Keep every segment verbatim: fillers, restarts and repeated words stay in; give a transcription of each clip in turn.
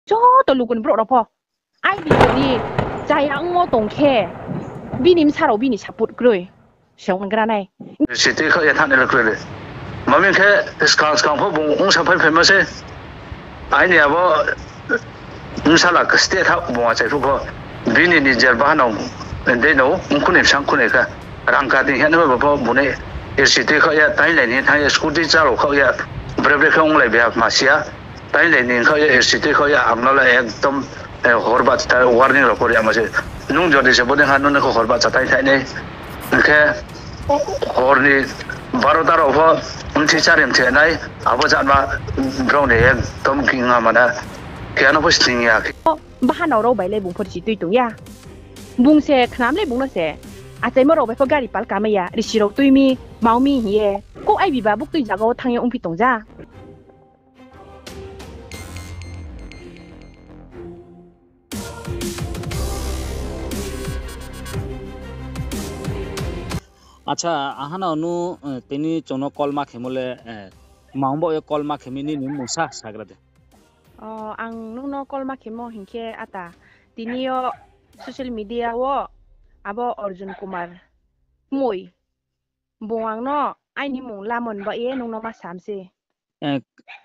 joto lugu ni brouh rao pho. Ai bini jodi chaya ongmo tong khe, bini bsa rao bini support kroi. Seng onggra nai. Situi khaoh ye thanng nai le kroi le. Mami khe skang skang pho bung ongsa phai phaimo se. Aini abo bsala kste thaoh bung achai phuh pho. Bini nijer bahanao dei no ongkhunoi bsa ongkhunoi kha. Rang ka dei hing ye nai ba pho bung ni situi khaoh ye, tainglai ni thanng ye, scooty chalo khaoh ye, bre bre khe onglai bia ma si ya. Tainglai ni khaoh ye, situi khaoh ye, ang no le ekdom, eh, hor bahcha warning rao pho ri yamo se. Nung jodi se bodei ha, nung no khe hor bahcha tai thai nai. Hing khe hor ni barota rao pho mthi chari mthi nai, abo jatma brao ni ekdom kingha mana. Khe ano pho sning ya khe. Bahanao rao bai le bung pho risi tui tong ya. Bung se khnam le bung no se. Achaimo rao bai pho gari pal kamai ya, risi rao tui mi, mau mi hing ye. Kouh aibi ba buktui zaga wo thanng ye ongphi tong ja. Acha, ahano nu, eh, tini chung no call ma khemo le, eh, mang bo ye call ma khemi nini mmung sa sagra de. O, ang nung no call ma khemo hing khe ata, tini yo social media wo abo Arjun Kumar kmoi. Bung ang no aini mmung lamo ni baoh ye nung no ma sam se. Eh,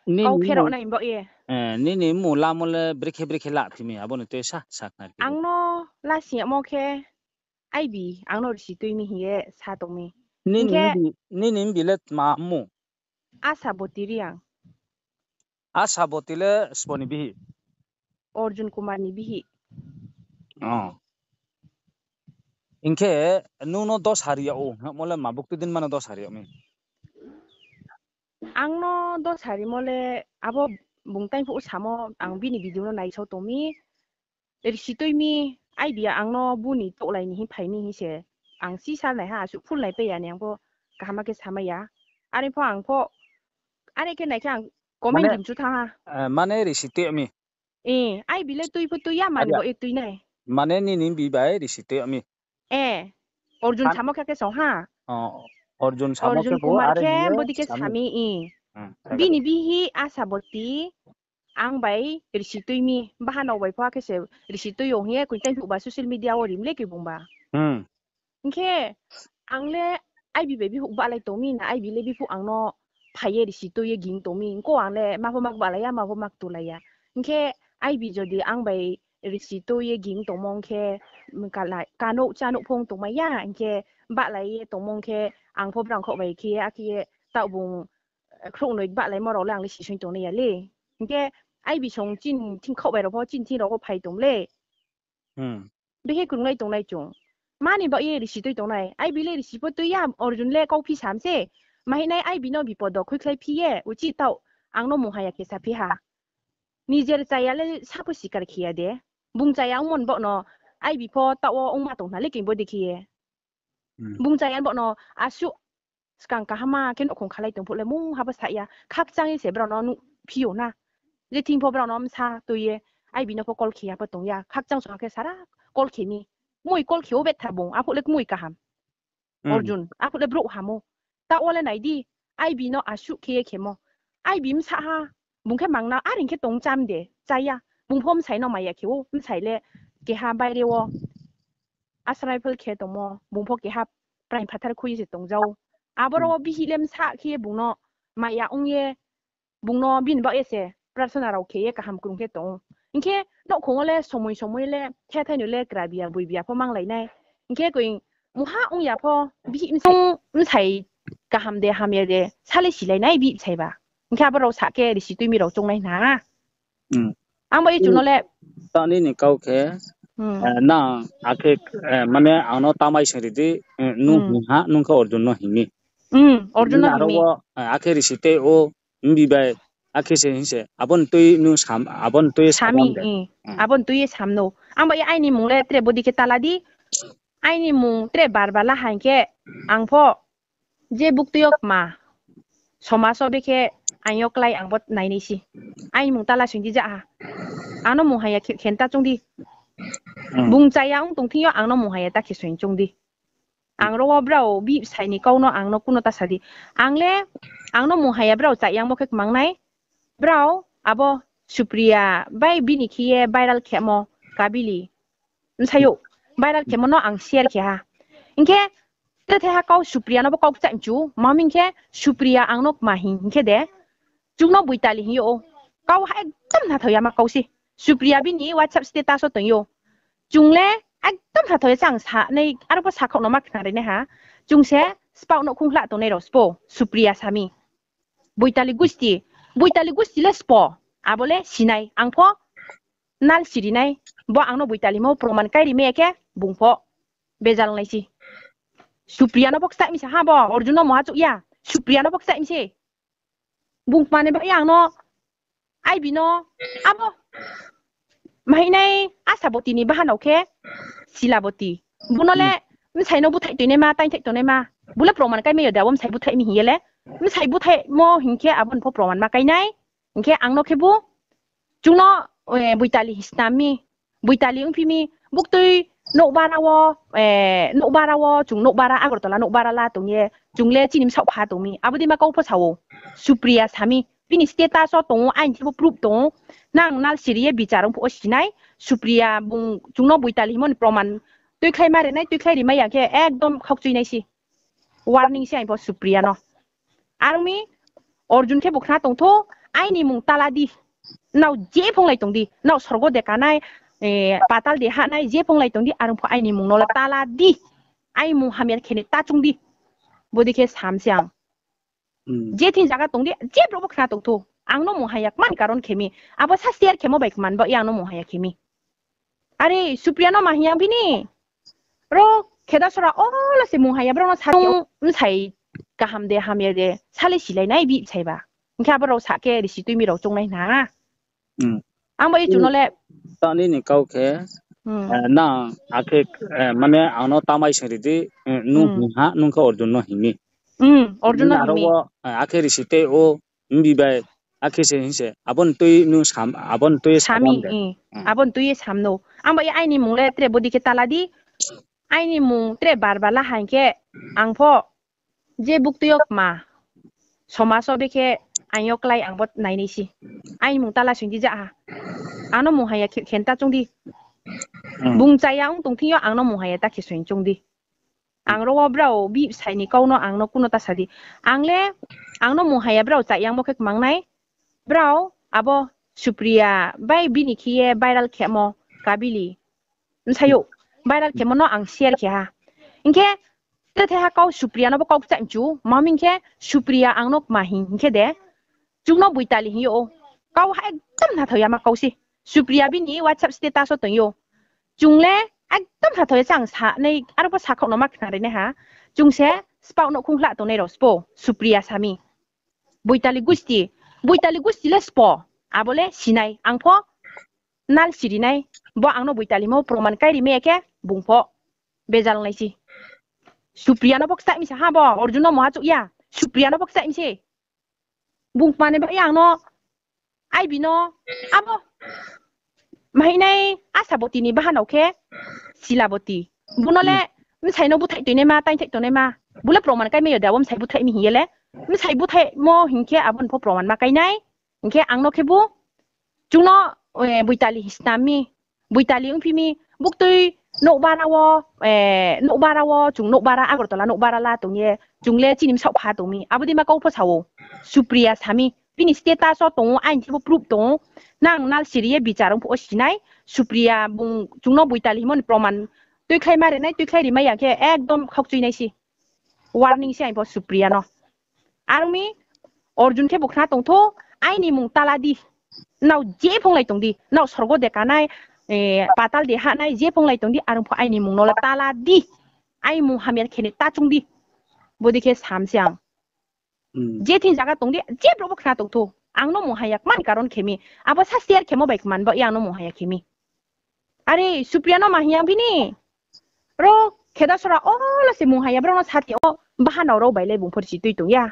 nini kau pherao mmung, nai ni baoh ye. Eh, nini mmung lamo le brekhe brekhe la phi mi, abo ni tui sa, sa khna ri. Ang no la sing yagmo khe, aibi, ang no risi tui mi hing ye sa tong mi. Nini mbi le tma mmung? Asaboti Reang. Asaboti le sbo ni bihih? Arjun Kumar ni bihih. O. Hing khe nung no dosa ri yag ou, hingmo le ma buktui din ma no dosa ri yag mi? Ang no dosa rimo le abo bung taingphuh samo ang bini video no naisao tong mi. Risi tui mi, aibi ya ang no bu ni touhlai ni hing phai mi hing se. Ang si sal nai ha, asuh phul nai pai ya ni ang pho kaham khe samai ya. Are pho ang pho, are khe nai khe ang comment rim chu thanng ha. Mane risi tui mi? Eh, aibi le tui pho tui ya, mani bo e tui nai. Mane nini mbi bai risi tui mi? Eh, Arjun samo khe khe song ha. Arjun Kumar khe bodi khe sami, eh. Bini bihih Asaboti, ang bai risi tui mi, bahanao bai pho khe se risi tui yo hing ye koin taingphuh ba social media wo rim le khe bung ba. Hing khe ang le aibi bai biphuh bahlai tong mi na, aibi le biphuh ang no phai ye risi tui ye ging tong mi. Hing khe ang le ma pho ma kbahlai ya, ma pho ma ktulai ya. Hing khe aibi jodi ang bai risi tui ye ging tongmo hing khe, kanouh chanouh pho ong tongmai ya, hing khe bahlai ye tongmo hing khe ang pho brang khaoh bai khe ye, akhe ye taoh bung khrouhnoi bahlaimo rao le ang le sisoing tongnai ya le. Hing khe aibi song chini thing khaoh bai rao pho, chini thing rao pho phai tong le. Bekhe krunglai tongnai chung. Mani baoh ye risi tui tongnai. Aibi le risi pho tui ya, Arjun le kauphi sam se. Mahinai aibi no bipod wo khuikhlai phi ye, uchih taoh ang no mungha ya khe saphi ha. Nijer chaya le sa pho sikar khe ya de. Bung chaya ongmo ni baoh no, aibi pho taoh wo ongma tong hna le khe bo dei khe ye. Bung chaya ni baoh no asuh skang kaham khe nouhkhong khalai tong phuh le mungha pho sa ya. Khakchang ye se brao no nuh phi yo na. Je thing pho brao no bsa tui ye, aibi no pho call khe ya pho tong ya. Khakchang song khe sara call khe mi. Kmoi call khe o betha bung, aphuh le kmoi kaham. Arjun, aphuh le brouh ham o. Taoh wo le nai di, aibi no asuh khe ye khemo. Aibi bsa ha, bung khe mangna, are hing khe tong cham de, chaya. Bung pho bsai no maya khe o, bsai le keha baire wo asraipal khe tongmo, bung pho keha praing phathar khui ye se tong ja ou. Aboro wo bihih le bsa khe ye bung no maya ong ye, bung no bini baoh ye se prarthana rao khe ye kaham krung khe tong ou. Hing khe nouhkhong wo le somoi somoi le thethai no le krabi ya, boibi ya pho manglai nai. Hing khe koi mungha ong ya pho, bihih bsai, bsai kaham de hamya de sa le silai nai bihih bsai ba. Hing khe abo rao sa khe risi tui mi rao choungnai hna. Ang bai chung no le. Tao nini kau khe, nang akhe, mane ang no tamai sing ri di, nung hing ha, nung khe Arjun no hing mi. Arjun no hing mi. Akhe risi tui o, mbi bai, akhe se hing se, abo ni tui nung sam, abo ni tui ye sam de. Abo ni tui ye sam no. Ang bai aini mmung le tre bodi khe tala di. Aini mmung tre bar bar la ha hing khe, ang pho je buktui yo kma, somaj wo bekhe ang yo klái ang bo nainai se. Aini mmung tala soing di ja ha. Ang no mungha ya khe, khe ta choung di. Bung chaya ong tong thing yo ang no mungha ya ta khe soing choung di. Ang ro wo brao bihih bsai ni kau no ang no kuno ta sa di. Ang le, ang no mungha ya brao chayangmo khe kmang nai. Brao abo Supriya bai bini khe ye viral khemo Kabili. Bsayouh, viral khemo no ang share khe ha. Hing khe, tethai ha kau Supriya no bo kau kchaih mchu, ma hing khe, Supriya ang no kma hing, hing khe de, chung no Boitali hing yo ou. Kau ha ekdom nathao ya ma kau se. Supriya bini WhatsApp status wo tong yo. Chung le ekdom nathao ya chang sa nai, aro pho sakhaoh no ma khna ri nai ha. Chung se spaoh nouhkhong hla tongnai rao spo, Supriya sami. Boitali gusti, Boitali gusti le spo, abo le sinai, ang pho nal siri nai, bo ang no Boitali mo proman kai ri mai ya khe, bung pho bejal nai se. Supriya no pho kchaih mi se ha bo, Arjun no mungha chouh ya, Supriya no pho kchaih mi se. Bung kma ni ba ye ang no, aibi no, abo, mahinai Asaboti ni bahanao khe, Silaboti. Bo no le, bsai no búthaih toinaima, taingthaih tonaima. Bo le proman kai mai yo de, abo bsai búthaih mi hing ye le. Bsai búthaihmo hing khe abo ni pho proman ma kai nai. Hing khe ang no khe bo, chung no, Boitali hing snam mi. Boitali ongphi mi, buktui nouhbara wo, nouhbara wo, chung nouhbara, Agartala nouhbara la tong ye, chung le chini bsaoh pha tong mi. Abo dei ma kau pho sa ou. Supriya sami, bini status wo tong ou, aini thebo proof tong ou. Nang nal siri ye bichar ong phuh wo sinai, Supriya bung chung no Boitali hingmo ni proman tuikhlai ma ri nai, tuikhlai ri mai ya khe ekdom khaukchui nai se. Warning se aini pho Supriya no. Are ong mi, Arjun khe bo khna tong thou, aini mung tala di. Nrao je phonglai tong di, nrao sorgo de kanai, patal de hahnai, je phonglai tong di, are ong pho aini mung no le tala di. Aini mung hamya khe ni ta choung di. Bodei khe sam se ang. Je thing zaga tong di, je brouh bo khna tong thou. Ang no mung hamya kma ni karon khe mi. Abo sa share khemo bai kman ba ye ang no mung hamya khe mi. Are, Supriya no ma hing ya bini? Ro, kheda sora, o, la se mung hamya, brao no sa, bsai kaham de, hamya de, sa le silai nai bi bsai ba. Hing khe abo rao sa khe, risi tui mi rao choung nai na. Ang bo ye chung no le. Tani ni kau khe, nang akhe, mane ang no tamai sing ri di, nung hing ha, nung khe Arjun no hing mi. Arjun no hing mi. Akhe risi tei o, mbi bai, akhe se hing se, abo ni tui nung sam, abo ni tui ye sam de. Abo ni tui ye sam no. Ang bo ye aini mung le tre bodei khe tala di, aini mung tre bar bar la hing khe, ang pho, je buktui yo kma, somas wo be khe, ang yo klái ang bo nainai se. Aini mung tala soing di ja ha. Ang no mung hamya khe, khe ta choung di. Bung chaya ong tong thing yo ang no mung hamya ta khe soing choung di. Ang ro wo brao bihbsai ni kau no ang no kuno ta sa di. Ang le, ang no mung hamya brao chayangmo khe kmang nai. Brao, abo Supriya bai bini khe ye viral khemo Kabili. Bsayouh, viral khemo no ang share khe ha. Hing khe, tethai ha kau Supriya no bo kau kchaih mchu, ma hing khe, Supriya ang no kma hing, hing khe de, chung no Boitali hing yo ou. Kau ha ekdom nathao ya ma kau se. Supriya bini WhatsApp status wo tong yo. Chung le ekdom nathao ya chang sa nai, aro pho sakhaoh no ma khna ri nai ha. Chung se spaoh nouhkhong hla tongnai rao spo, Supriya sami. Boitali gusti, Boitali gusti le spo, abo le sinai, ang pho nal siri nai, bo ang no Boitali mo proman kai ri mai ya khe, bung pho bejal nai se. Supriya no pho kchaih mi se ha bo, Arjun no mungha chouh ya, Supriya no pho kchaih mi se. Bung kma ni ba ye ang no, aibi no, abo, mahinai Asaboti ni bahanao khe, Silaboti. Bo no le, bsai no búthaih toinaima, taingthaih tonaima. Bo le proman kai mai yo de, abo bsai búthaih mi hing ye le. Bsai búthaihmo hing khe abo ni pho proman ma kai nai. Hing khe ang no khe bo, chung no, Boitali hing snam mi. Boitali ongphi mi, buktui nouhbara wo, nouhbara wo, chung nouhbara, Agartala nouhbara la tong ye, chung le chini bsaoh pha tong mi. Abo dei ma kau pho sa ou. Supriya sami, bini status wo tong ou, aini thebo proof tong ou. Nang nal siri ye bichar ong phuh wo sinai, Supriya bung chung no Boitali hingmo ni proman tuikhlai ma ri nai, tuikhlai ri mai ya khe ekdom khaukchui nai se. Warning se aini pho Supriya no. Are ong mi, Arjun khe bo khna tong thou, aini mung tala di. Nrao je phonglai tong di, nrao sorgo de kanai, patal de hahnai, je phonglai tong di, are ong pho aini mung no le tala di. Aini mung hamya khe ni ta choung di. Bodei khe sam se ang. Je thing zaga tong di, je brouh bo khna tong thou. Ang no mung hamya kma ni karon khe mi. Abo sa share khemo bai kman ba ye ang no mung hamya khe mi. Are, Supriya no ma hing ya bini? Ro, kheda sora, o, la se mung hamya, brao no sa ti o, bahanao rao bai le bung pho risi tui tong ya.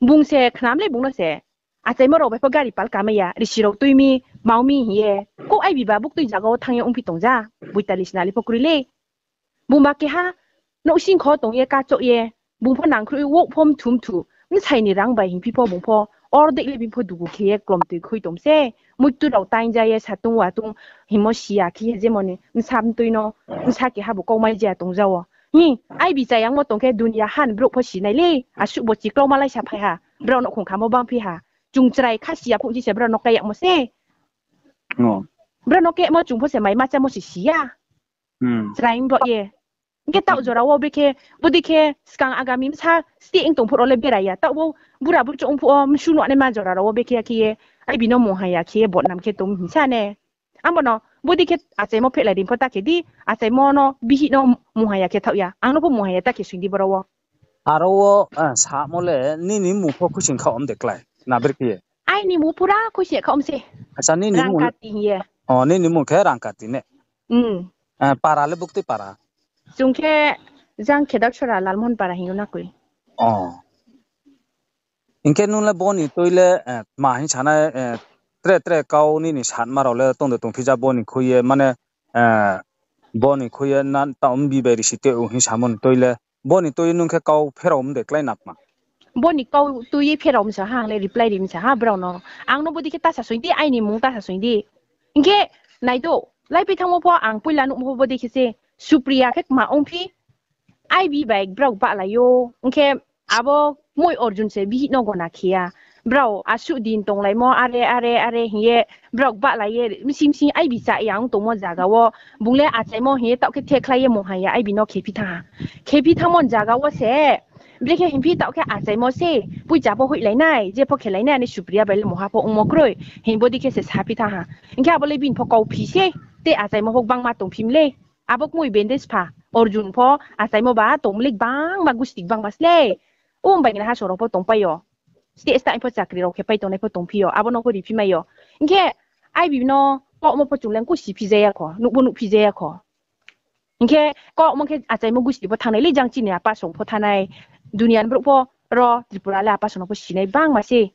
Bung se khnam le bung no se. Achaimo rao bai pho gari pal kamai ya, risi rao tui mi, mau mi hing ye. Kou aibi ba buktui zaga wo thanng ye ongphi tong ja, Boitali snali pho kroi le. Bung ba keha, nouhsingkho tong ye, kachoh ye, bung pho nangkhruh ye, wouh pho mthu mthu, bsai ni rang bai hingphi pho bung pho, Ordek le bini pho dugu khe ye klom tui khui tong se. Muitu rao tainja ye satung watung hingmo siya khe ye jemoni bsa mtui no, bsa keha bu kau mai jaya tongja wo. Hi, aibi chayangmo tong khe dunia han brouh pho sinai le. Asuh bo chiklauma lai sa phai ha. Brao no khongkhamo bang phi ha. Chung chrai kha siya phuh si se brao no kai yagmo se. Brao no kemo chung pho se mai ma chámo se siya. Chrai bo ye. Hing khe taoh jora wo brekhe, bodei khe skang agami bsa steh ong tong phuh rao le bera ya. Taoh bo bura bru chong phuh wo msu nuh naima jora rao wo brekhe ya khe ye, aibi no mungha ya khe ye bodnam khe tong hing sa ne. Abo no, bodei khe achaimo phehlai ri pho ta khe di, achaimo no bihih no mungha ya khe thaoh ya. Ang no pho mungha ya ta khe soing di boro wo. Aro wo, samo le, nini mmung pho khuisoing khaoh om de klái, na brekhe ye? Aini mmung pura khuisoing khaoh om se. Acha, nini mmung le? Rangkati hing ye. O, nini mmung khe Rangkati ne? Para le buktui para? Chung khe jang Khedaksora Lalmohon para hing yo na koi. O. Hing khe nung le bo ni tui le, tma hing sanai, tre tre kau nini satma rao le tong de tongphi ja bo ni khui ye, mane, bo ni khui ye na taoh mbi bai risi te ong hing samo ni tui le, bo ni tui nung khe kau pherao mde klái na kma? Bo ni kau tui ye pherao msa ha, ang le reply ri msa ha brao no. Ang no bodei khe ta sa soing di, aini mmung ta sa soing di. Hing khe nai do, laipai thanngmo pho ang poila nuhmo pho bodei khe se, Supriya khe kma ongphi, aibi bai brao bahlai ou. Hing khe abo Kmoi Arjun se bihih no gona khe ya. Brao asuh din tonglaimo, are, are, are hing ye, brao bahlai ye, msing msing aibi cha ya ong tongmo zaga wo, bung le achaimo hing ye taoh khe thekhlai ye mungha ya aibi no khephi thanng ha. Khephi thanngmo ni zaga wo se, brekhe hingphi taoh khe achaimo se, poicha pho hoihlai nai, je pho khelai nai, ani Supriya bai le mungha pho ongmo kroi, hing bodei khe se saphi thanng ha. Hing khe abo le bini pho kauphi se, tei achaimo pho gbangma tongphi mlei. Abo Kmoi Bende spha, Arjun pho achaimo ba tong mlei gbangma gusti gbangma slei. O bai ni ha soro pho tongpai yo. Steh stah pho chakri rao khe pai tongnai pho tongphi yo, abo no pho riphi mai yo. Hing khe aibi no kaohmo pho chung le kusi phi ja ya kho, nuh bo nuhphi ja ya kho. Hing khe kaohmo khe achaimo gusti pho thanngnai le jang chini apa song pho thanngnai. Dunia ni brouh pho ro Tripura le apa song no pho sinai gbangma se.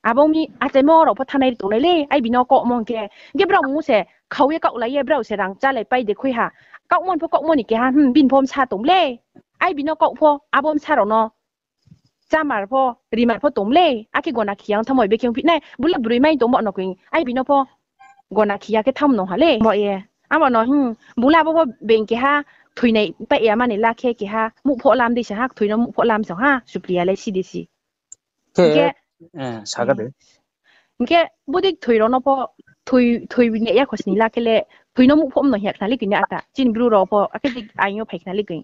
Abo mi achaimo rao pho thanngnai tongnai le, aibi no kaohmo hing khe. Hing khe brao mmung se khau ye kaohlai ye brao se rang chálai pai de khui ha. Kaohmo ni pho kaohmo ni keha, bini pho bsa tong le. Aibi no kaoh pho, abo bsa rao no chámar pho, rimar pho tong le. Akhe gona khe ya ong thanngmo bai khe ongphi nai, bung le broi mai tong bo no koi, aibi no pho gona khe ya khe thanng no ha le, bo ye. Abo no, bung le abo pho being keha thoinai pai ya mani la khe keha muhphoh lam dei sa ha, thoi no muhphoh lam sa ha, Supriya le si de si. Khe, hing khe bodei thoi rao no pho, thoi, thoi nai ya khosni la khe le, thoi no muhphoh no hing ya khna le koi ni ata, chini bru rao pho, akhe dei aing yo phai khna le koi.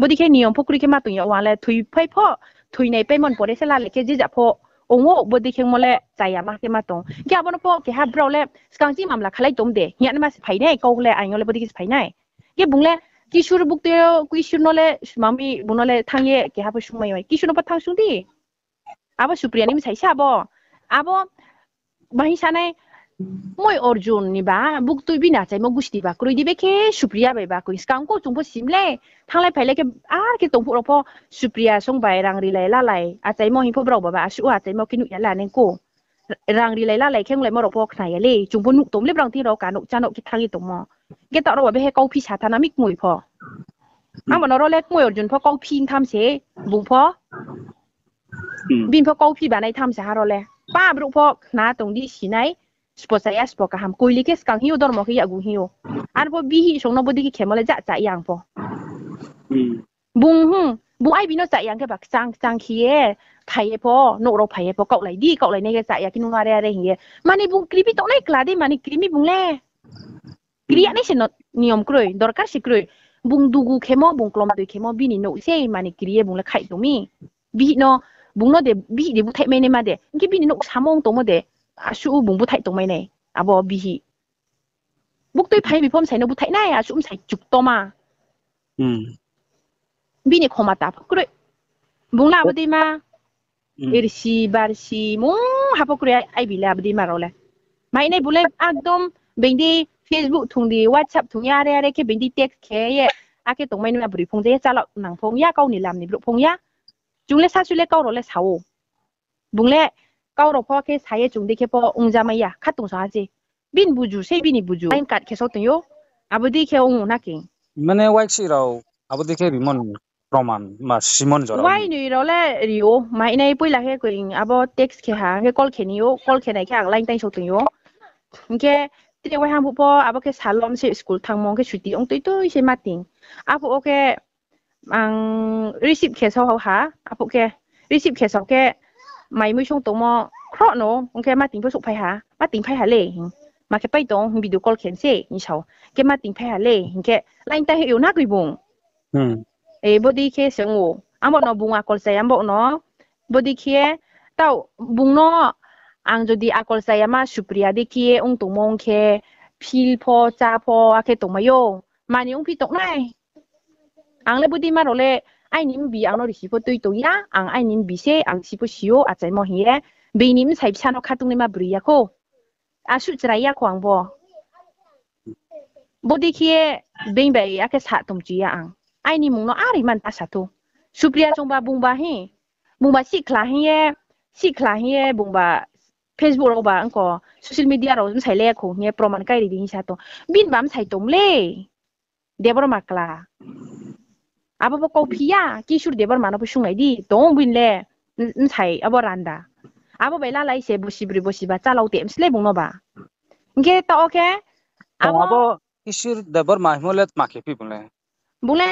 Bodei khe niyom pho kroi khe ma tong ya, wang le thoi phai pho, thoinai paimo ni pore se lalai khe je ja pho ong ou, bodei khe mo le chaya ma khe ma tong. Khe abo no pho keha brao le skang chi mamla khalai tong de, hing ya naima se phai nai, kau le aing yo le bodei khe se phai nai. Khe bung le Kisur buktui yo, Kisur no le sma mi bung no le thanng ye keha pho sungmai ya, Kisur no pho thanng sung di. Abo Supriya ni bsai se abo. Abo bahi sanai, Kmoi Arjun ni ba buktui bini achaimo gusti ba kroi di, bekhe Supriya bai ba koi skang kau chung pho sim le. Thannglai phailai khe ar khe tong phuh rao pho Supriya song bai rang rilai lalai. Achaimo hing pho brao ba ba asuh achaimo khe nuh ya la neng ko. Rang rilai lalai khe onglaimo rao pho khna ya le. Chung pho nuh tong le brao thing rao ka nouh chá nouh khe thanng ye tongmo. Khe taoh rao ba behe kauphi sa thanng na mi Kmoi pho. Abo no ro le Kmoi Arjun pho kauphi tham se, bung pho. Bini pho kauphi banai tham se ha ro le. Pa brouh pho khna tong di sinai, spo chaya spo kaham. Koili khe skang hing ou, dormo khe yakgu hing ou. Ar pho bihih song no bodei khe khemo le ja cha ya ang pho. Bung, bung aibi no cha ya ang khe ba kchang kchang khe ye, phai ye pho, nouh rao phai ye pho, kaohlai di, kaohlai nai khe cha ya khe nung are are hing ye. Mani bung kriphi tongnai kla di, mani krimi bung le. Kri ya nai se no niyom kroi, dorkar se kroi. Bung dugu khemo, bung klomtoi khemo, bini nouh se mani kri ye bung le khaih tong mi. Bihih no, bung no de, bihih de búthaih mai naima de. Hing khe bini nouh samung tongmo de, asuh bung búthaih tongmai nai. Abo bihih. Buktui phai mi pho bsai no búthaih nai, asuh bsai chuktoma. Bini khomata pho kroi. Bung le abo dei ma, irsi, barsi, mungha pho kroi, aibi le abo dei ma rao le. Mai nai bung le ekdom being di Facebook thung di, WhatsApp thung ye, are are khe being di text khe ye, akhe tongmai nima broi phung ja ye, chalok nang phung ya, kau ni lam ni brouh phung ya. Chung le sasui le kau rao le sa ou. Bung le kau rao pho khe sa ye chung dei khe pho ongja mai ya, khatungsung ha se. Bini buju se bini buju. Line cut khe so tong ou. Abo dei khe ong na khe. Mane waiksi rao abo dei khe rimo ni. Proman ma simon jora. Wai nui rao le ri ou, mahinai poila khe koi abo text khe ha, hing khe call khe ni ou, call khe nai khe ang line taingsao tong ou. Hing khe tre wai hang phuh pho abo khe salom se school thanngmo hing khe suti ong tui tui se mating. Aphuh wo khe ang receive khe sao ha, aphuh khe receive khe sao khe mai mui song tongmo khroh no, ong khe mating pho souhphai ha, mating phai ha le, hing. Ma khe pai tong, hing video call khe se, hing sao. Khe mating phai ha le, hing khe line tai hing ou na koi bung. E, bodei khe se ong ou. Abo no bung akol chaya, abo no. Bodei khe, taoh bung no ang jodi akol chaya ma Supriya dei khe ong tongmo ong khe, feel pho, chá pho, akhe tongmai ou. Mani ongphi tongnai. Ang le bodei ma rao le, aini mbi ang no risi pho tui tong ya, ang aini mbi se, ang si pho si ou, achaimo hing ye. Bini bsai bsa no khatungnaima broi ya khou. Asuh chrai ya khou ang bo. Bodei khe being bai akhe sa tongchi ya ang. Aini mung no are man ta sa thou. Supriya chungba bungba hi. Bungba sihkhla hing ye, sihkhla hing ye bungba Facebook rao ba ongko social media rao bsai le khou hing ye proman kai ri di hing sa tong. Bini ba bsai tong le. Debbarma kla. Abo bo kauphi ya, Kishore Debbarma no pho sunglai di, tong bini le, bsai abo randa. Abo bai lalai se bosi broi bosi ba chalao te msle bung no ba. Hing khe taoh wo khe, abo Kishore Debbarma himo le tma khe phi bung le? Bung le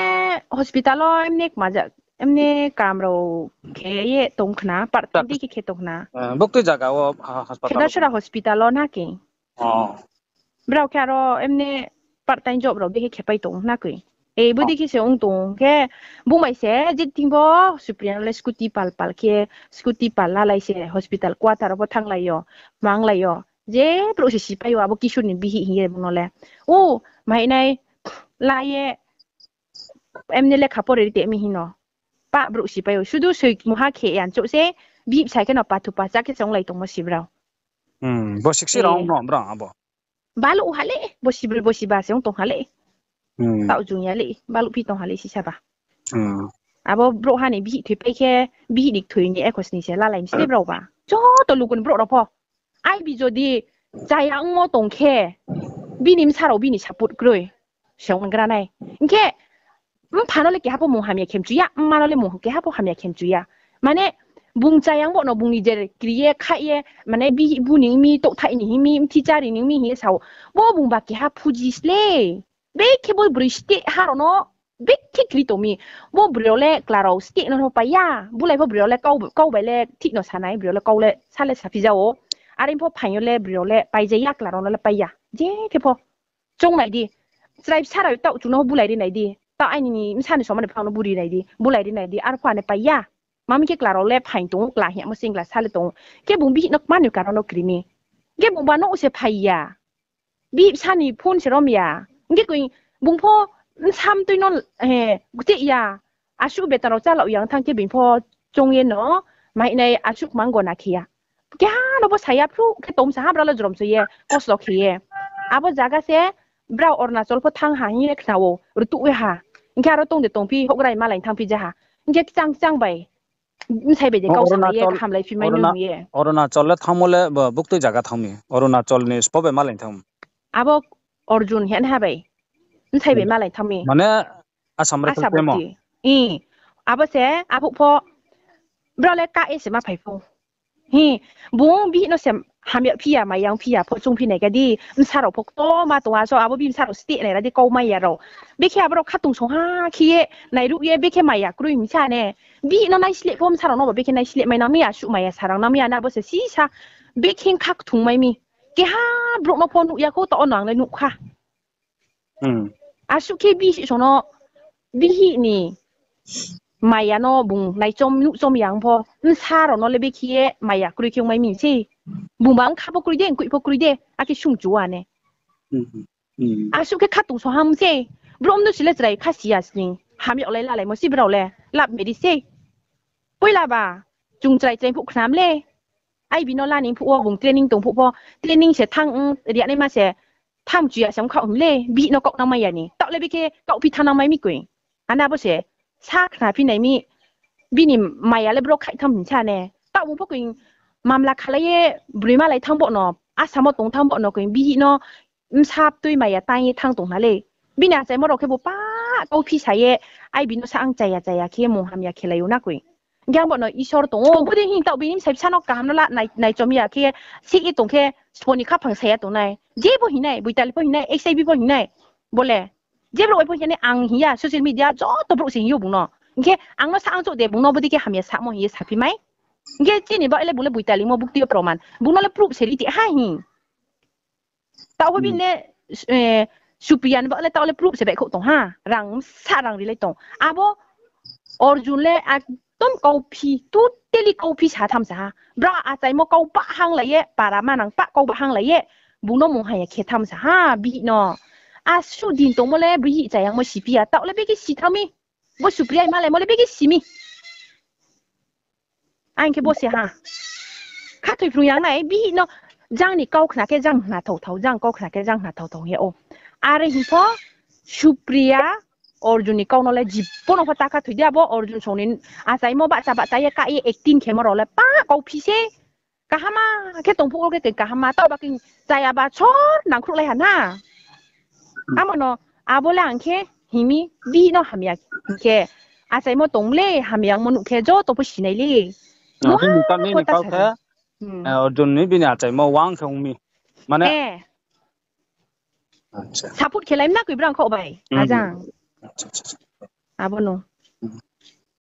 hospital wo emne kma ja, emne kam rao khe ye tong khna, part time di khe khe tong khna. Buktui zaga wo hospital? Khenasora hospital wo na khe. Brao khe aro emne part time job rao dei khe khepai tong na koi. E, bodei khe se ong tong khe, bung bai se je thing bo Supriya no le scooty pal pal khe, scooty pal lalai se hospital quarter wo pho thannglai yo, manglai yo. Je brouh se sipai yo, abo Kishore ni bihih hing ye bung no le. O, mahinai la ye, emne lekha pore ri te mi hing no. Pa brouh sipai ou, sudu soi mungha khe yan chouh se, bihih bsa khe no pathu pacha khe se onglai tongmo si brao. Bo siksi rao no brao abo. Baluh ha le, bo sibroi bo siba se ong tong ha le. Taoh jung ya le, baluh phi tong ha le sisa ba. Abo brouhha ni bihih thoipai khe, bihih ni kthoi ni ekho sni se lalai mi se le brao ba. Joto luku ni brouh rao pho. Aibi jodi chaya ongmo tong khe, bini bsa rao bini support kroi. Se onggra nai. Hing khe, mpha no le keha pho mung hamya khe mchu ya, mma no le mung keha pho hamya khe mchu ya. Mane, bung chayang bo no bung ni je kri ye, khaih ye, mane bihih bu ni ong mi, touhthaih ni ong mi, mthi chári ni ong mi hing ye sa ou. Bo bung ba keha phuji sle. Bekhe bo broi steh ha rao no, bekhe kri tong mi. Bo broi rao le kla rao steh no no pai ya. Bulai pho broi rao le kau, kau bai le thih no sa nai, broi rao le kau le sa le saphi ja ou. Are pho phaing yo le broi rao le pai ja ya, kla rao no le pai ya. Je khe pho. Choung nai di. Chrai bsa rao taoh chung no bulai ri nai di. Taoh aini bsa ni somani phang no buri nai di. Bulai ri nai di. Arphuh ane pai ya. Mami khe kla rao le phaing tong ou, kla hing yamo singla sa le tong ou. Khe bung bihih no kma ni karon no kri mi. Khe bung ba no se phai ya. Bihih bsa ni phone se rom ya. Hing khe koi bung pho bsa mtui no, eh, gteh ya. Asuh betan rao chálaoh ya ong thanng khe bini pho choung ye no, mahinai asuh kmang gona khe ya. Keha no pho sa ya, phruh khe tong sa ha, brao le jrom so ye, kosto khe ye. Abo zaga se, brao Arunachal pho thanng ha hing ye khna ou, rtuh ye ha. Hing khe aro tong de tongphi, houhgra ni malai thanngphi ja ha. Hing khe kchang kchang bai, bsai bai de kau sa ye, hamlai phi mai nung ye. Arunachal le thanngmo le, buktui zaga thanng mi. Arunachal ni sbo bai malai thanng. Abo Arjun hing ha bai. Bsai bai malai thanng mi. Mane, Assam Rifle Camp o. Abo se, aphuh pho, brao le kah ye se ma phai pho. Hi, bung bihih no se hamya phi ya, maya phi ya pho choung phi nai kha di, bsa rao pho kto ma tong a so, abo bini bsa rao steh nai ra di kau mai ya rao. Bekhe abo rao khatungsung ha khe ye, nairuh ye, bekhe maya kroi mi sa ne. Bihih no naisleh pho bsa rao no ba bekhe naisleh mai nang mi, asuh maya sa rang nang mi, ane abo se sisa, bekhe kha kthung mai mi. Keha brouh no pho nuh ya khou, taoh no ang le nuh kha. Asuh khe bihih song no, bihih ni maya no bung naichom nuhchom ya ong pho, bsa rao no le bekhe ye maya kroi khe ong mai mi se. Bung ba ong kha pho kroi de, ongkoih pho kroi de, akhe sungchu ane. Asuh khe khatungsung ha mi se. Brouh mnusu le chrai kha si ya sning. Hamyag lai lalaimo se brao le. Love marriage se. Poila ba, chung chrai chrai phuh khnam le. Aibi no lani phuh wo bung training tong phuh pho. Training se thanng, ri ya naima se. Thanng chu ya se ong khaoh him le. Bihih no kaoh nang mai ya ni. Taoh le bekhe kaohphi thanng nang mai mi koi. Ane abo se. Sa khna phi nai mi. Bini maya le bro khaih tham hing sa ne. Taoh bung pho koi mamla khalai ye, broi malai thanng bo no, Assam wo tong thanng bo no koi bihih no, bsa tui maya tang ye thanng tong khna le. Bini achaimo rao khe bo pa kau phi sa ye, ai bini sa ang chaya chaya khe mung hamya khelai ou na koi. Hing khe ang bo no Isor tong ou, bodei hing taoh bini bsai bsa no kaham no la nai, naichom ya khe, sih ye tong khe, sbo ni khaphang sa ya tongnai. Je bo hing nai, Boitali pho hing nai, H I V pho hing nai. Bo le, je brouh bai pho hing nai, ang hing ya, social media joto brouh se hing ou bung no. Hing khe ang no sa ang chouh de, bung no bodei khe hamya samo hing ye saphi mai. Hing khe chini baoh le bung le Boitali mo bukti yo proman. Bung no le proof se ri ti ha hing. Taoh pho bini le, Supriya ni baoh le taoh le proof se baihkhouh tong ha. Rang sa rang rilai tong. Abo Arjun le ekdom kauphi, totally kauphi sa tham sa ha. Bra achaimo kau pah hanglai ye, para manang pah kau pah hanglai ye, bung no mung hamya khe tham sa ha, bihih no. Asuh din tongmo le bihih chayangmo siphi ya, taoh le bikhe si tham mi. Bo Supriya malaimo le bikhe si mi. Ang khe bo se ha. Khathoi phrung yang nai, bihih no jang ni kau khna khe jang khna thao thao, jang kau khna khe jang khna thao thao hing ye ou. Are hing pho Supriya Arjun ni kau no le jibo no pho ta khathoi di, abo Arjun song ni achaimo bahcha bahcha ye ka ye acting khemo rao le pa kauphi se. Kahama khe tong phuh wo khe khe kahama, taoh ba khe chaya ba sor nangkhruhlai ha na. Amo no abo le ang khe hing mi, bihih no hamya hing khe, achaimo tong le hamyangmo nuh khe joto pho sinai le. Nang khe muta nini kau khe, Arjun ni bini achaimo wang khe ong mi. Mane, support khelai mi na koi brang khaoh bai. Ajang. Abo no.